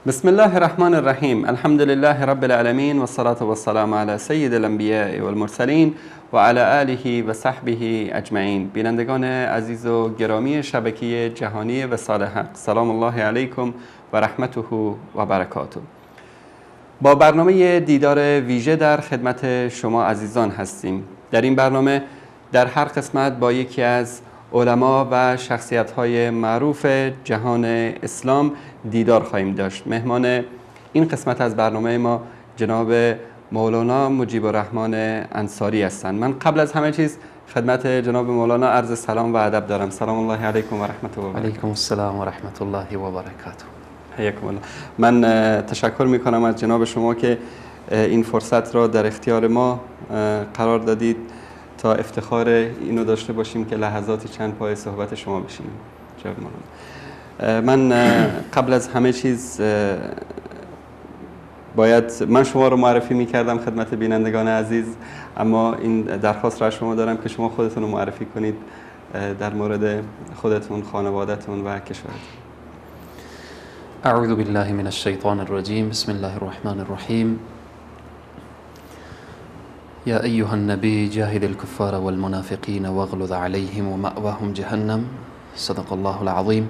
بسم الله الرحمن الرحیم. الحمد لله رب العالمین و الصلاة والسلام علی سید الانبیاء والمرسلین و علی آله و صحبه اجمعین. بینندگان عزیز و گرامی شبکه جهانی وصال حق، سلام الله علیکم و رحمته و برکاته. با برنامه دیدار ویژه در خدمت شما عزیزان هستیم. در این برنامه در هر قسمت با یکی از علما و شخصیت‌های معروف جهان اسلام دیدار خواهیم داشت. مهمان این قسمت از برنامه ما جناب مولانا مجیب الرحمن انصاری هستند. من قبل از همه چیز خدمت جناب مولانا عرض سلام و ادب دارم. سلام الله علیکم و رحمت الله و برکاته. علیکم السلام و رحمت الله و برکاته. حیاکم الله. من تشکر میکنم از جناب شما که این فرصت را در اختیار ما قرار دادید تا افتخار اینو داشته باشیم که لحظاتی چند پای صحبت شما بشینیم. جناب مولانا، من قبل از همه چیز باید من شما رو معرفی میکردم خدمت بینندگان عزیز، اما این درخواست را شما دارم که شما خودتون رو معرفی کنید در مورد خودتون، خانوادتون و کشورتون. اعوذ بالله من الشیطان الرجیم. بسم الله الرحمن الرحیم. يا أيها النبي جاهد الكفار والمنافقين واغلظ عليهم ومأواهم جهنم. صدق الله العظيم.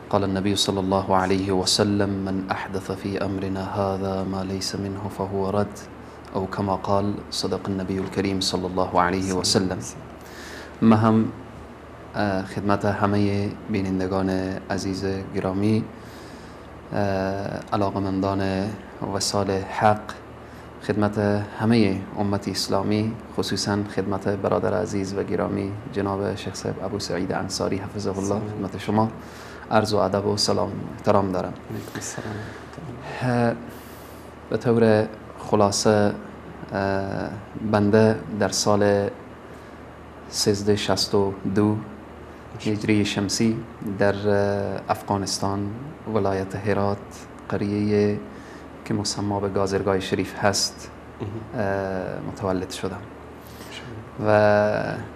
قال النبي صلى الله عليه وسلم: من أحدث في أمرنا هذا ما ليس منه فهو رد، أو كما قال صدق النبي الكريم صلى الله عليه وسلم. ما هم خدمت همه بینندگان عزیز گرامی، علاقمندان وصال حق، خدمت همه امت اسلامی، خصوصا خدمت برادر عزیز و گرامی جناب شیخ صاحب ابو سعید انصاری حفظه الله، خدمت شما عرض و ادب و سلام احترام دارم. به طور خلاصه بنده در سال 1362 هجری شمسی در افغانستان، ولایت هرات، قریه که مسما به گازرگاه شریف هست، متولد شدم و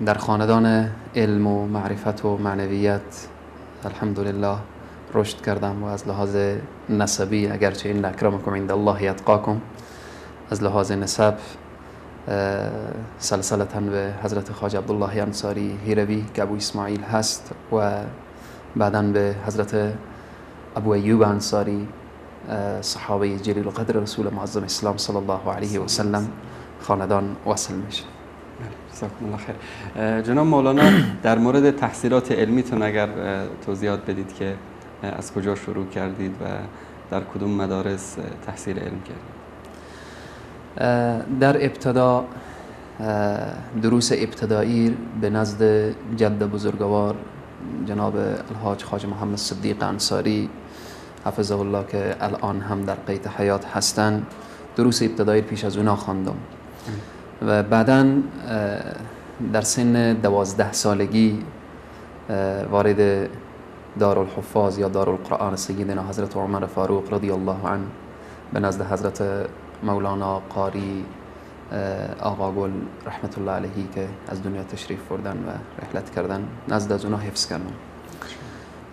در خاندان علم و معرفت و معنویت الحمدلله رشد کردم و از لحاظ نسبی، اگرچه این اکرمکم عند الله یتقاکم، از لحاظ نسب سلسلتا به حضرت خواجه عبدالله انصاری هیروی که ابو اسماعیل هست و بعدا به حضرت ابو ایوب انصاری، صحابه جلیل القدر رسول معظم اسلام صلی الله علیه و سلم، خاندان وصل میشه. جزاکم الله خیر. جناب مولانا، در مورد تحصیلات علمیتون اگر توضیحات بدید که از کجا شروع کردید و در کدوم مدارس تحصیل علم کردید؟ در ابتدا دروس ابتدایی به نزد جد بزرگوار جناب الحاج خواجه محمد صدیق انصاری حفظه الله که الان هم در قید حیات هستند، دروس ابتدایی پیش از اونا خواندم و بعداً در سن 12 سالگی وارد دارالحفاظ یا دارالقرآن سیدنا حضرت عمر فاروق رضی الله عنه به نزد حضرت مولانا قاری آقا گل رحمت الله علیه که از دنیا تشریف بردن و رحلت کردن، نزد از اونا حفظ کردم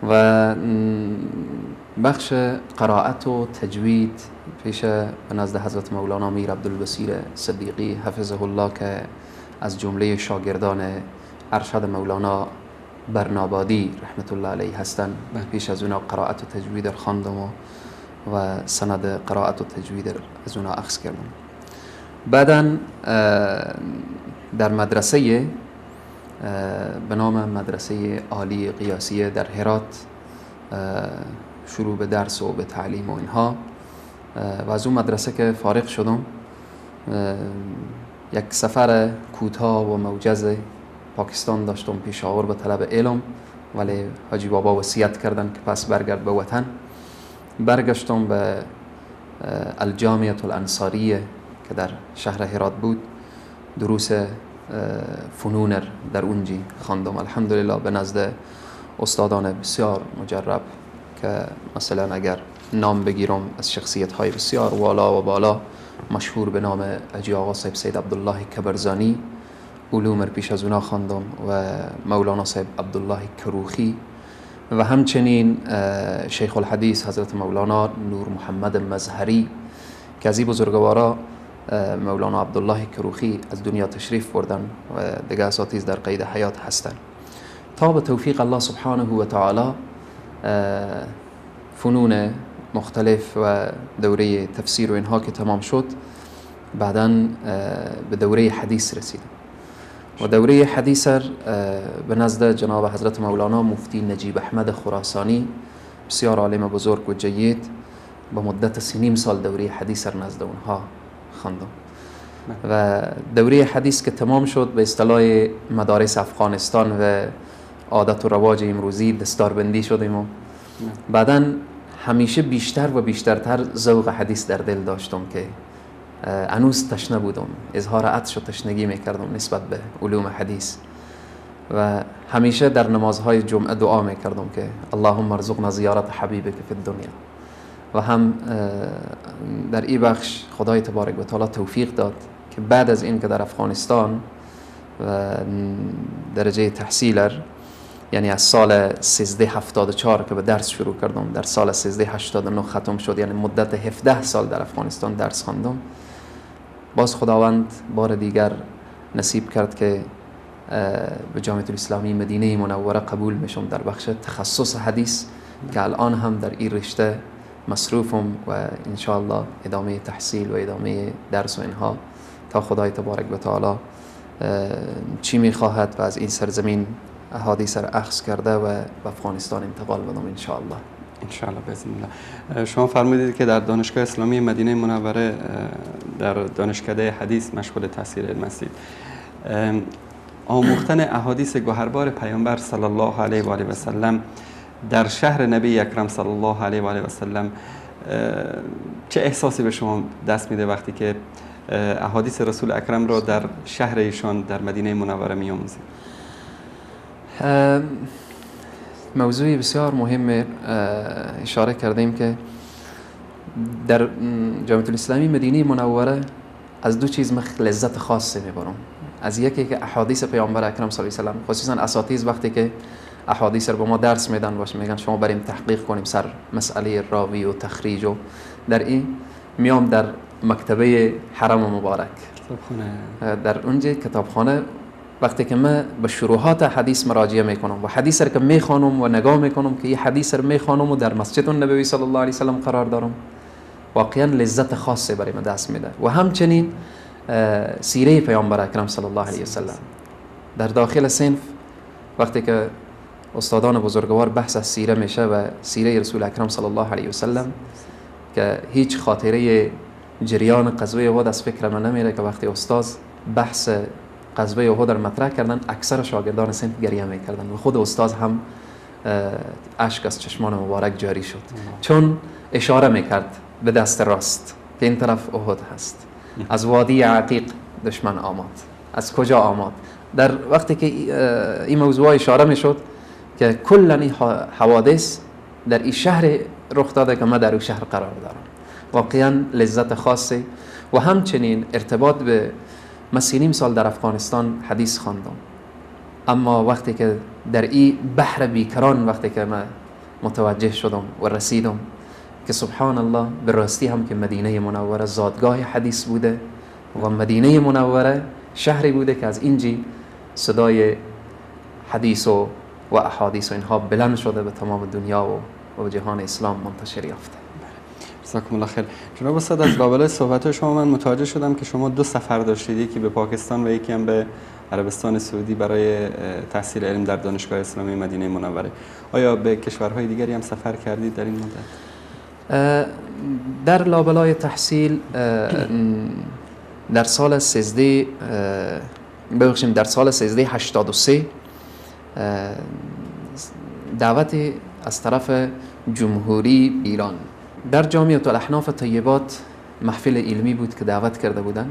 و بخش قرائت و تجوید پیش به نزد حضرت مولانا میر عبدالبصیر صدیقی حفظه الله که از جمله شاگردان ارشد مولانا برنابادی رحمت الله علیه هستند، پیش از اونا قرائت و تجوید خواندم و سند قرائت و تجوید از اونا اخذ کردم. بعداً در مدرسه به نام مدرسه عالی قیاسیه در هرات شروع به درس و به تعلیم و اینها، و از اون مدرسه که فارغ شدم یک سفر کوتاه و موجز پاکستان داشتم، پیشاور به طلب علم، ولی حاجی بابا وصیت کردن که پس برگرد به وطن. برگشتم به الجامعه الانصاریه که در شهر هرات بود، دروس فنون در اونجی خواندم الحمدلله به نزد استادان بسیار مجرب که مثلا اگر نام بگیرم از شخصیت های بسیار والا و بالا، مشهور به نام حاجی آقا صاحب سید عبدالله کبرزانی، علوم پیش از اونا خواندم، و مولانا صاحب عبدالله کروخی و همچنین شیخ الحدیث حضرت مولانا نور محمد مظهری که از این بزرگوارا مولانا عبدالله کروخی از دنیا تشریف بردن و دیگه اساتید در قید حیات هستند. تا به توفیق الله سبحانه و تعالی فنون مختلف و دوره تفسیر و اینها که تمام شد، بعداً به دوره حدیث رسیدم و دوره حدیث به نزد جناب حضرت مولانا مفتی نجیب احمد خراسانی، بسیار عالم بزرگ و جید، به مدت 3.5 سال دوره حدیث نزد اونها خواندم و دوره حدیث که تمام شد، به اصطلاح مدارس افغانستان و عادت و رواج امروزی دستاربندی شدیم و بعداً همیشه بیشتر و بیشترتر ذوق حدیث در دل داشتم که هنوز تشنه بودم، اظهار عطش و تشنگی میکردم نسبت به علوم حدیث و همیشه در نمازهای جمعه دعا میکردم که اللهم ارزقنا زیارت حبیبک فی الدنیا. و هم در این بخش خدای تبارک و تعالی توفیق داد که بعد از این که در افغانستان و درجه تحصیل، یعنی از سال 1374 که به درس شروع کردم، در سال 1389 ختم شد، یعنی مدت 17 سال در افغانستان درس خواندم. باز خداوند بار دیگر نصیب کرد که به جامعه الاسلامی مدینه منوره قبول میشم در بخش تخصص حدیث که الان هم در این رشته مصروفم و انشاءالله ادامه تحصیل و ادامه درس و اینها تا خدای تبارک و تعالی چی میخواهد و از این سرزمین احادیث را اخذ کرده و به افغانستان انتقال بدم انشاءالله. انشاءالله باذن الله. شما فرمودید که در دانشگاه اسلامی مدینه منوره در دانشکده حدیث مشغول تحصیل علم هستید. آموختن احادیث گوهربار پیامبر صلی الله علیه و آله و سلم در شهر نبی اکرم صلی الله علیه و آله و سلم چه احساسی به شما دست میده وقتی که احادیث رسول اکرم را در شهر ایشان در مدینه منوره میآموزید؟ موضوع بسیار مهم اشاره کردیم که در جامعه الاسلامی مدینه منوره از دو چیز من لذت خاصی میبرم. از یکی که احادیث پیامبر اکرم صلی الله علیه و سلم، خصوصا اساتید وقتی که احادیث رو به ما درس میدن باشه میگن شما بریم تحقیق کنیم سر مسئله راوی و تخریج و در این میام در مکتبه حرم مبارک کتابخانه، در اونجا کتابخانه وقتی که من به شروحات حدیث مراجعه میکنم و حدیث رو که میخوانم و نگاه میکنم که این حدیث رو میخوانم و در مسجد النبوی صلی الله علیه و سلم قرار دارم، واقعا لذت خاصی برای من دست میده. و همچنین سیره پیامبر اکرم صلی الله علیه و سلم در داخل صنف وقتی که استادان بزرگوار بحث از سیره میشه و سیره رسول اکرم صلی الله علیه و سلم که هیچ خاطره جریان غزوه احد از فکر من نمیره که وقتی استاد بحث غزوه احد را مطرح کردن اکثر شاگردان صنف گریه میکردن و خود استاد هم اشک از چشمان مبارک جاری شد، چون اشاره میکرد به دست راست که این طرف احد هست، از وادی عقیق دشمن آمد، از کجا آمد. در وقتی که این موضوع اشاره میشد که کلا این حوادث در این شهر رخ داده که من در این شهر قرار دارم، واقعا لذت خاصی. و همچنین ارتباط به من 3.5 سال در افغانستان حدیث خواندم، اما وقتی که در این بحر بیکران وقتی که من متوجه شدم و رسیدم که سبحان الله به راستی هم که مدینه منوره زادگاه حدیث بوده و مدینه منوره شهری بوده که از اینجی صدای حدیث و احادیث و اینها بلند شده به تمام دنیا و جهان اسلام منتشر یافته. جزاکم الله خیر. جناب استاد، از لابلای صحبت شما من متوجه شدم که شما 2 سفر داشتید، یکی به پاکستان و یکی هم به عربستان سعودی برای تحصیل علم در دانشگاه اسلامی مدینه منوره. آیا به کشورهای دیگری هم سفر کردید در این مدت؟ در لابلای تحصیل در سال 13 ببخشیم در سال 1383 دعوت از طرف جمهوری ایران در جامعه الاحناف طیبات محفل علمی بود که دعوت کرده بودن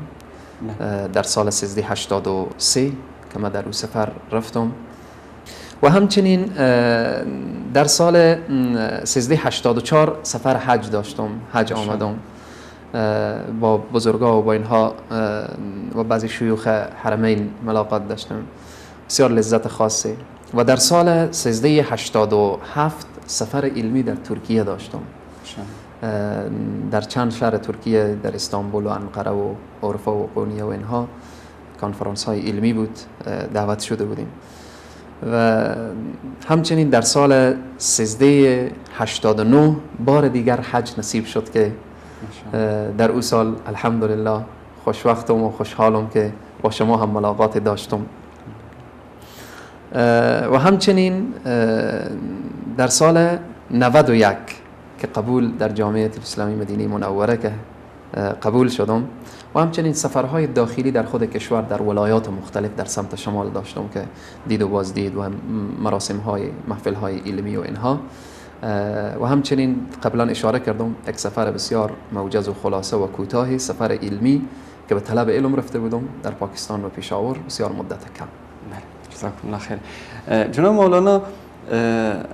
در سال 1383 که من در او سفر رفتم. و همچنین در سال 1384 سفر حج داشتم، حج آمدم با بزرگا و با اینها و بعضی شیوخ حرمین ملاقات داشتم، بسیار لذت خاصی. و در سال 1387 سفر علمی در ترکیه داشتم. در چند شهر ترکیه، در استانبول و انقره و اورفا و قونیه و اینها کنفرانس های علمی بود، دعوت شده بودیم. و همچنین در سال 1389 بار دیگر حج نصیب شد که در او سال الحمدلله خوشوقتم و خوشحالم که با شما هم ملاقات داشتم. و همچنین در سال 91 که قبول در جامعه اسلامی مدینه منوره که قبول شدم، و همچنین سفرهای داخلی در خود کشور در ولایات مختلف در سمت شمال داشتم که دید و بازدید و مراسم های محفل های علمی و اینها. و همچنین قبلا اشاره کردم یک سفر بسیار موجز و خلاصه و کوتاهی، سفر علمی که به طلب علم رفته بودم در پاکستان و پشاور، بسیار مدت کم. جزاکم الله خیر. جناب مولانا،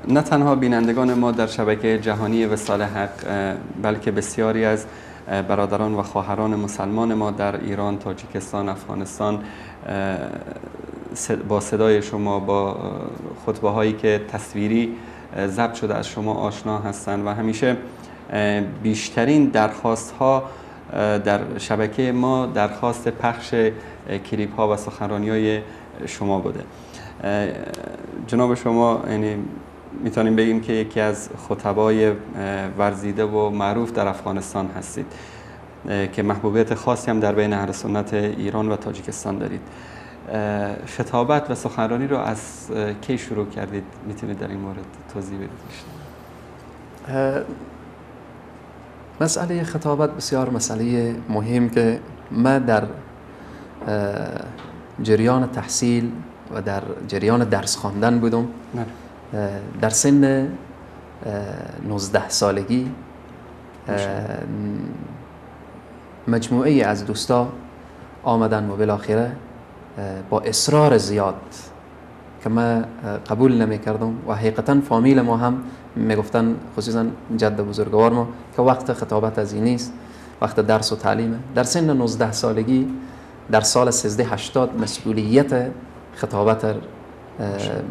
نه تنها بینندگان ما در شبکه جهانی وصال حق، بلکه بسیاری از برادران و خواهران مسلمان ما در ایران، تاجیکستان، افغانستان با صدای شما، با خطبه هایی که تصویری ضبط شده از شما آشنا هستند و همیشه بیشترین درخواست ها در شبکه ما درخواست پخش کلیپ ها و سخنرانی های شما بوده. جناب شما یعنی میتونیم بگیم که یکی از خطبای ورزیده و معروف در افغانستان هستید که محبوبیت خاصی هم در بین اهل سنت ایران و تاجیکستان دارید. خطابت و سخنرانی رو از کی شروع کردید؟ میتونید در این مورد توضیح بدید؟ مسئله خطابت بسیار مسئله مهم که من در جریان تحصیل و در جریان درس خواندن بودم. در سن 19 سالگی مجموعه از دوستا آمدن و بالاخره با اصرار زیاد که من قبول نمی کردم و حقیقتا فامیل ما هم میگفتن، خصوصا جد بزرگوار ما، که وقت خطابت از این نیست، وقت درس و تعلیمه. در سن 19 سالگی در سال 1380 مسئولیت خطابت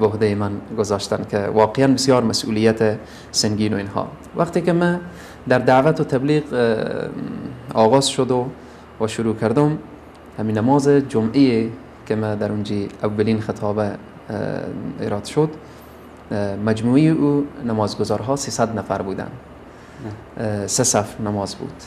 به عهده من گذاشتن که واقعا بسیار مسئولیت سنگین و اینها. وقتی که من در دعوت و تبلیغ آغاز شد و شروع کردم، همین نماز جمعه که من در اونجا اولین خطابه ایراد شد، مجموعی او نمازگزارها 300 نفر بودن، 3 صف نماز بود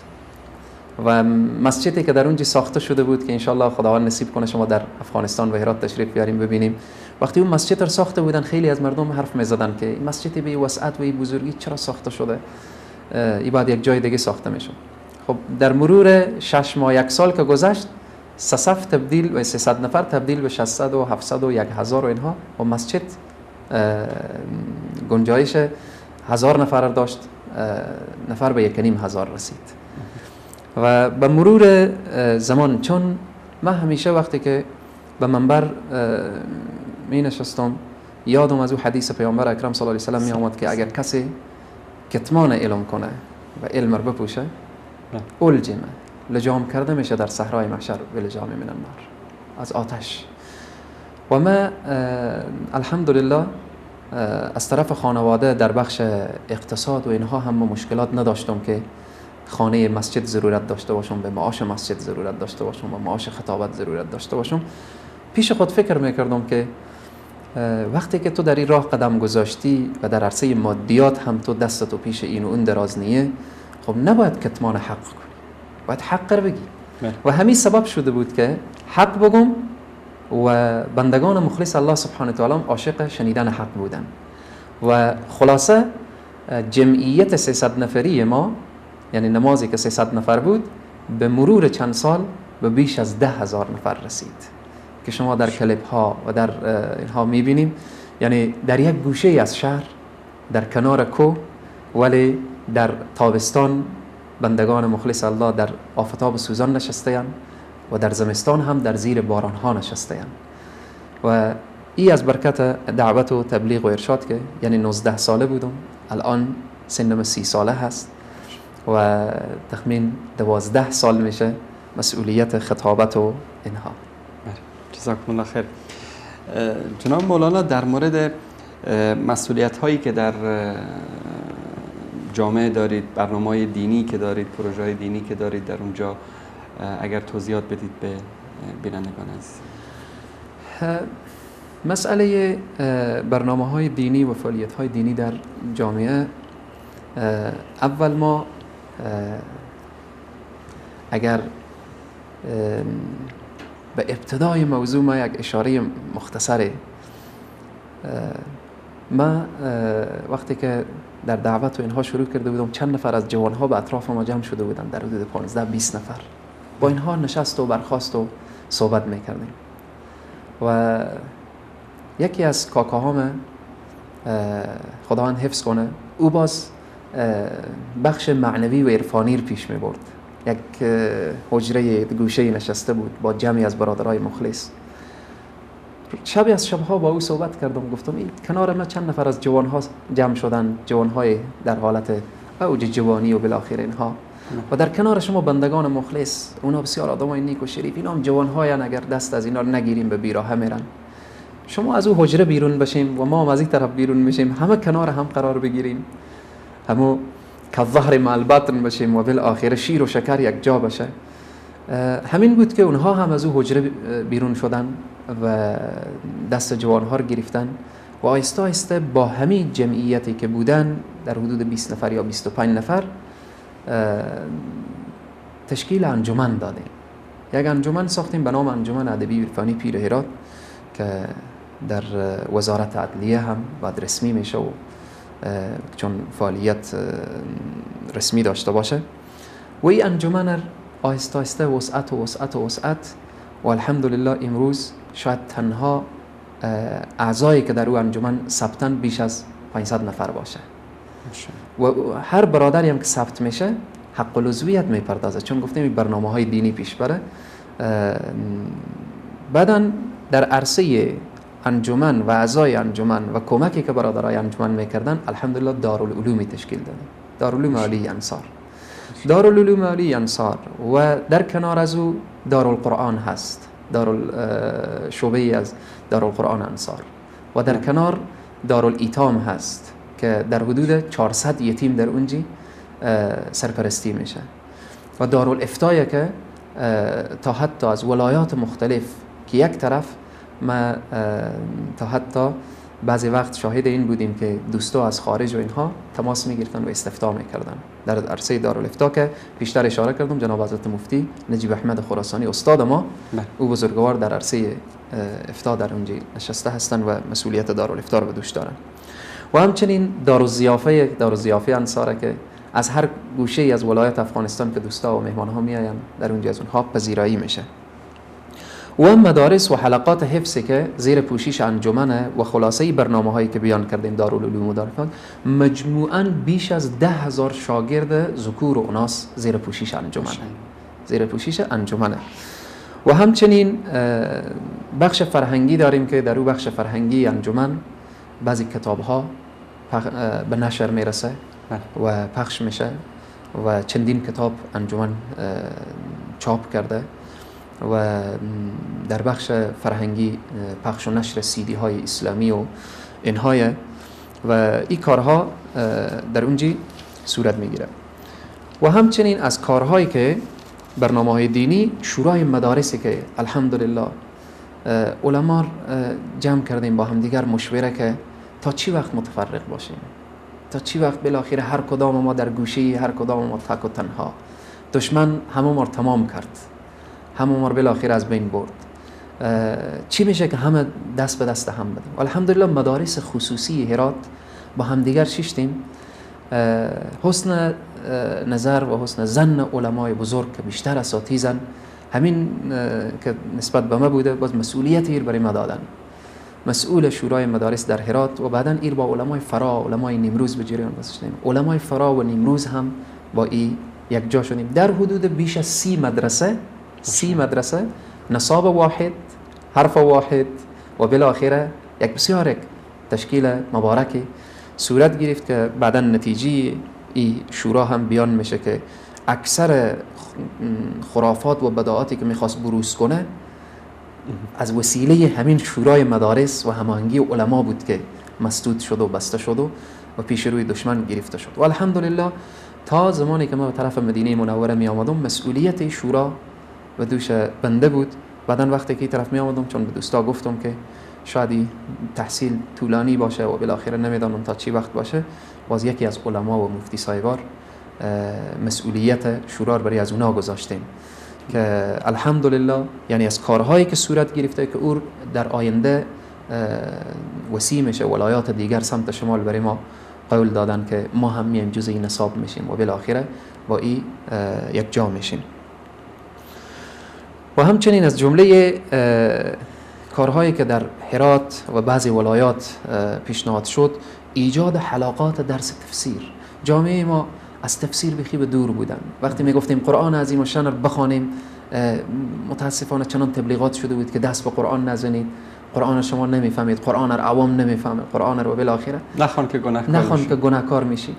و مسجدی که در اونجا ساخته شده بود که انشالله خداوند نصیب کنه شما در افغانستان و هرات تشریف بیاریم ببینیم. وقتی اون مسجد رو ساخته بودن، خیلی از مردم حرف می‌زدن که این مسجد به وسعت و بزرگی چرا ساخته شده، این بعد یک جای دیگه ساخته میشد. خب در مرور 6 ماه یک سال که گذشت، 3 صف تبدیل و 300 نفر تبدیل به 600 و 700 و 1000 و اینها، و مسجد گنجایش 1000 نفر داشت، نفر به 1500 رسید. و به مرور زمان، چون من همیشه وقتی که به منبر می نشستم یادم از او حدیث پیامبر اکرم صلی الله علیه و سلم می آمد که اگر کسی کتمان علم کنه و علم رو بپوشه، الجمه لجام کرده میشه در صحرای محشر به لجام من النار، از آتش. و ما الحمدلله از طرف خانواده در بخش اقتصاد و اینها هم مشکلات نداشتم که خانه مسجد ضرورت داشته باشم، به معاش مسجد ضرورت داشته باشم و معاش خطابت ضرورت داشته باشم. پیش خود فکر میکردم که وقتی که تو در این راه قدم گذاشتی و در عرصه مادیات هم تو دستتو پیش این و اون دراز نیه، خب نباید کتمان حق کنی، باید حق رو بگی. و همین سبب شده بود که حق بگم و بندگان مخلص الله سبحانه تعالی عاشق شنیدن حق بودن. و خلاصه جمعیت 300 نفری ما، یعنی نمازی که 300 نفر بود، به مرور چند سال به بیش از 10,000 نفر رسید که شما در کلیپ ها و در اینها میبینیم. یعنی در یک گوشه از شهر در کنار کوه، ولی در تابستان بندگان مخلص الله در آفتاب سوزان نشسته و در زمستان هم در زیر باران ها نشسته. و ای از برکت دعوت و تبلیغ و ارشاد که یعنی 19 ساله بودم، الان سنم 30 ساله هست و تخمین 12 سال میشه مسئولیت خطابت و اینها. جزاکم الله خیر. جناب مولانا، در مورد مسئولیت هایی که در جامعه دارید، برنامه‌های دینی که دارید، پروژه‌های دینی که دارید در اونجا، اگر توضیحات بدید به بینندگان عزیز. مسئله برنامه‌های دینی و فعالیت‌های دینی در جامعه، اول ما اگر به ابتدای موضوع ما یک اشاره مختصره، ما وقتی که در دعوت و اینها شروع کرده بودم، چند نفر از جوانها به اطراف ما جمع شده بودن، در حدود 15-20 نفر. با اینها نشست و برخاست و صحبت میکردیم و یکی از کاکاهام، خداوند حفظ کنه، او باز بخش معنوی و عرفانی رو پیش می برد. یک حجره گوشه نشسته بود با جمعی از برادرای مخلص. شبی از شبها با او صحبت کردم، گفتم این کنار ما چند نفر از جوانها جمع شدن، جوانهای در حالت اوج جوانی و بالاخره اینها، و در کنار شما بندگان مخلص، اونا بسیار آدمای نیک و شریف، اینا هم جوانهاین، اگر دست از اینا نگیریم به بیراهه میرن. شما از او حجره بیرون بشیم و ما هم از این طرف بیرون میشیم، همه کنار هم قرار بگیریم، همو که ظهر مع البطن بشیم و بالاخره شیر و شکر یک جا بشه. همین بود که اونها هم از او حجره بیرون شدن و دست جوانها رو گرفتن و آهسته آهسته با همین جمعیتی که بودن در حدود 20 نفر یا 25 نفر تشکیل انجمن دادیم. یک انجمن ساختیم به نام انجمن ادبی عرفانی پیر هرات که در وزارت عدلیه هم بعد رسمی میشه و چون فعالیت رسمی داشته باشه. و این انجمن آهسته آهسته وسعت و وسعت و وسعت و الحمدلله امروز شاید تنها اعضایی که در او انجمن ثبتن بیش از 500 نفر باشه و هر برادری هم که ثبت میشه حق العضویت میپردازه، چون گفتیم این برنامه های دینی پیش بره. بعداً در عرصه انجمن و اعضای انجمن و کمکی که برادرای انجمن میکردن، الحمدلله دارالعلومی تشکیل دادیم، دارالعلوم عالی انصار، دارالعلوم عالی انصار، و در کنار از او دارالقرآن هست، شعبه از دارالقرآن انصار، و در کنار دارالایتام هست که در حدود 400 یتیم در اونجی سرپرستی میشه، و دارالافتای که تا حتی از ولایات مختلف که یک طرف ما تا حتی بعضی وقت شاهد این بودیم که دوستا از خارج و اینها تماس میگرفتن و استفتا میکردن در عرصه دارالافتا که پیشتر اشاره کردم جناب حضرت مفتی نجیب احمد خراسانی استاد ما، او بزرگوار در عرصه افتا در اونجا نشسته هستن و مسئولیت دارالافتا رو به دوش دارن. و همچنین دارالضیافه، دارالضیافه انصاره که از هر گوشه از ولایت افغانستان که دوستا و مهمان ها میآیند در اونجا از اونها پذیرایی میشه. و مدارس و حلقات حفظ که زیر پوشش انجمنه و خلاصه برنامه هایی که بیان کردیم دارالعلوم و دارالفنون، مجموعاً بیش از 10,000 شاگرد ذکور و اناث زیر پوشش انجمنه، زیر پوشش انجمنه. و همچنین بخش فرهنگی داریم که در او بخش فرهنگی انجمن بعضی کتاب ها به نشر میرسه و پخش میشه و چندین کتاب انجمن چاپ کرده و در بخش فرهنگی پخش و نشر سیدی های اسلامی و اینهای و این کارها در اونجی صورت میگیره. و همچنین از کارهایی که برنامه های دینی، شورای مدارسی که الحمدلله علما جمع کردیم با همدیگر مشوره که تا چی وقت متفرق باشیم، تا چی وقت بالاخره هر کدام ما در گوشه، هر کدام ما تک و تنها، دشمن همه ما تمام کرد، همه ما بالاخره از بین برد، چی میشه که همه دست به دست هم بدیم. الحمدلله مدارس خصوصی هرات با همدیگر شیشتیم، حسن نظر و حسن ظن علمای بزرگ که بیشتر اساتیزن، همین که نسبت به ما بوده، باز مسئولیت ایر برای ما دادن، مسئول شورای مدارس در هرات، و بعدا ایر با علمای فرا، علمای نیمروز به جریان گذاشتیم، علمای فرا و نیمروز هم با ای یک جا شدیم. در حدود بیش از 30 مدرسه، 30 مدرسه، نصاب واحد، حرف واحد، و بالاخره یک بسیار یک تشکیل مبارکی صورت گرفت که بعدا نتیجه ای شورا هم بیان میشه که اکثر خرافات و بدعاتی که میخواست بروز کنه از وسیله همین شورای مدارس و هماهنگی علما بود که مسدود شد و بسته شد و پیش روی دشمن گرفته شد. و الحمدلله تا زمانی که ما به طرف مدینه منوره می آمدم مسئولیت شورا و دوش بنده بود. بعدن وقتی که این طرف می آمدم، چون به دوستا گفتم که شاید تحصیل طولانی باشه و بالاخره نمیدانم تا چی وقت باشه، باز یکی از علما و مفتی صاحبار مسئولیت شورا برای از اونا گذاشتیم که الحمدلله یعنی از کارهایی که صورت گرفته که او در آینده وسیع میشه، ولایات دیگر سمت شمال برای ما قول دادن که ما هم میم جزء این نصاب میشیم و بالاخره با این یک جا میشیم. و همچنین از جمله کارهایی که در هرات و بعضی ولایات پیشنهاد شد، ایجاد حلقات درس تفسیر. جامعه ما از تفسیر بخی به دور بودن. وقتی میگفتیم قرآن عظیم الشان رو بخوانیم، متاسفانه چنان تبلیغات شده بود که دست به قرآن نزنید، قرآن شما نمیفهمید، قرآن رو عوام نمیفهمه، قرآن رو بالاخره نخوان که گناهکار، نخوان که گناهکار میشی.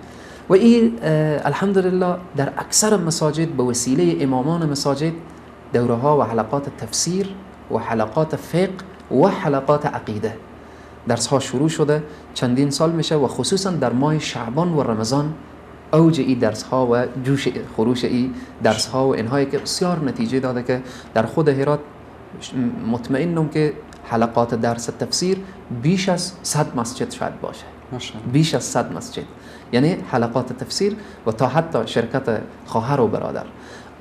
و این الحمدلله در اکثر مساجد به وسیله امامان مساجد دوره ها و حلقات تفسیر و حلقات فقه و حلقات عقیده درس ها شروع شده، چندین سال میشه و خصوصا در ماه شعبان و رمضان اوج ای درس ها و جوش خروش ای درس ها و اینهایی که بسیار نتیجه داده که در خود هرات مطمئنم که حلقات درس تفسیر بیش از 100 مسجد شاید باشه، بیش از 100 مسجد، یعنی حلقات تفسیر و تا حتی شرکت خواهر و برادر.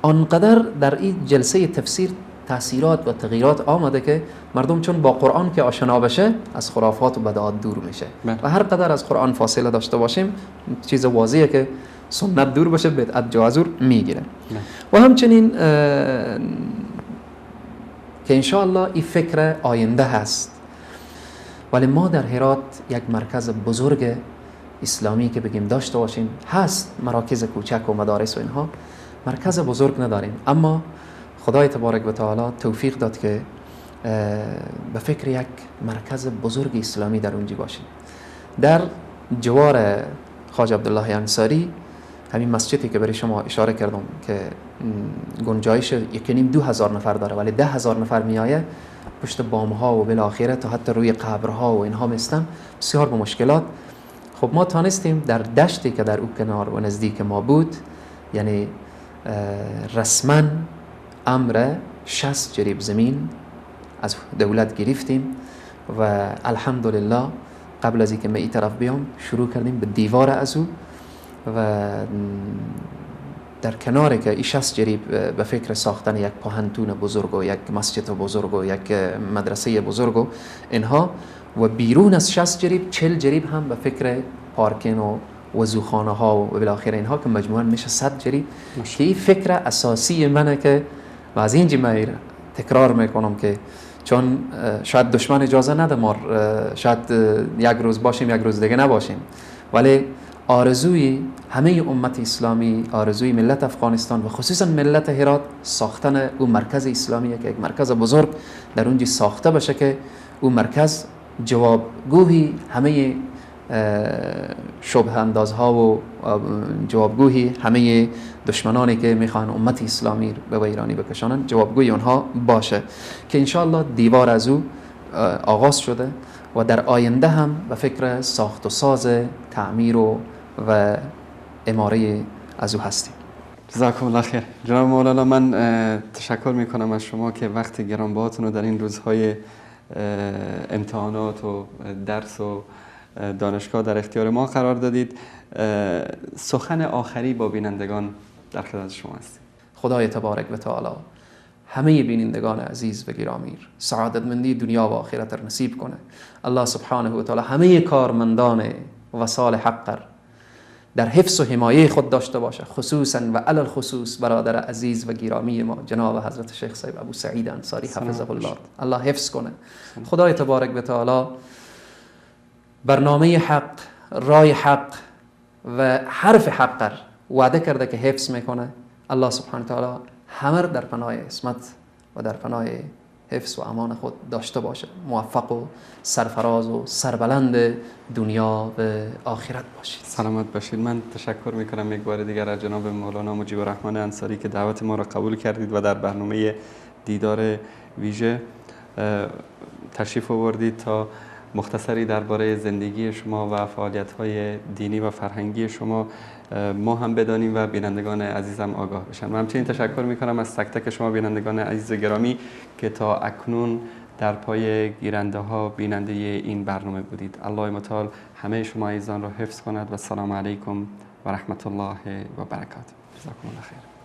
آنقدر در این جلسه تفسیر تاثیرات و تغییرات آمده که مردم چون با قرآن که آشنا بشه از خرافات و بدعات دور میشه. و هر قدر از قرآن فاصله داشته باشیم چیز واضحه که سنت دور باشه، بدعت جوازور میگیره. و همچنین که انشاءالله این فکر آینده هست، ولی ما در هرات یک مرکز بزرگ اسلامی که بگیم داشته باشیم هست، مراکز کوچک و مدارس و اینها، مرکز بزرگ نداریم، اما خدای تبارک و تعالی توفیق داد که به فکر یک مرکز بزرگ اسلامی در اونجا باشیم. در جوار خواجه عبدالله انصاری، همین مسجدی که برای شما اشاره کردم که گنجایش 1.5-2 هزار نفر داره ولی 10,000 نفر میایه، پشت بامها و بالاخره تا حتی روی قبرها و اینها میستن، بسیار با مشکلات. خب ما تانستیم در دشتی که در او کنار و نزدیک ما بود، یعنی رسما امر 60 جریب زمین از دولت گرفتیم و الحمدلله قبل از اینکه من این طرف بیام شروع کردیم به دیوار از او و در کنار که این 60 جریب به فکر ساختن یک پاهنتون بزرگ و یک مسجد بزرگ و یک مدرسه بزرگ و اینها، و بیرون از 60 جریب 40 جریب هم به فکر پارکین و وضوخانه ها و بالاخره اینها که مجموعاً میشه 100 جریب. که این فکر اساسی منه که و از اینجا من تکرار میکنم که چون شاید دشمن اجازه نده ما شاید یک روز باشیم یک روز دیگه نباشیم، ولی آرزوی همه امت اسلامی، آرزوی ملت افغانستان و خصوصا ملت هرات ساختن او مرکز اسلامیه که یک مرکز بزرگ در اونجا ساخته باشه که او مرکز جوابگوهی همه شبه اندازها و جوابگوهی همه دشمنانی که میخوان امت اسلامی به ویرانی بکشانن، جوابگوی اونها باشه که انشاءالله دیوار از او آغاز شده و در آینده هم به فکر ساخت و ساز تعمیر و اماره از او هستیم. جزاکم الله خیر. جناب مولانا، من تشکر میکنم از شما که وقت گرانبهاتون رو در این روزهای امتحانات و درس و دانشگاه در اختیار ما قرار دادید. سخن آخری با بینندگان در خدمت شما هستیم. خدای تبارک و تعالی همه بینندگان عزیز و گرامی سعادتمندی دنیا و آخرت را نصیب کنه. الله سبحانه و تعالی همه کارمندان وصال حق در حفظ و حمایه خود داشته باشه، خصوصا و علی الخصوص برادر عزیز و گرامی ما جناب حضرت شیخ صاحب ابو سعید انصاری حفظه الله، الله حفظ کنه. خدای تبارک و تعالی برنامه حق، رای حق و حرف حق وعده کرده که حفظ میکنه. الله سبحانه و تعالی همه در پناه عصمت و در پناه حفظ و امان خود داشته باشه. موفق و سرفراز و سربلند دنیا و آخرت باشید. سلامت باشید. من تشکر میکنم یک بار دیگر از جناب مولانا مجیب الرحمن انصاری که دعوت ما را قبول کردید و در برنامه دیدار ویژه تشریف آوردید تا مختصری درباره زندگی شما و فعالیت‌های دینی و فرهنگی شما ما هم بدانیم و بینندگان عزیزم آگاه بشن. و همچنین تشکر میکنم از تک تک شما بینندگان عزیز و گرامی که تا اکنون در پای گیرنده ها بیننده این برنامه بودید. الله متعال همه شما عزیزان را حفظ کند و السلام علیکم و رحمت الله و برکاته. جزاکم الله خیر.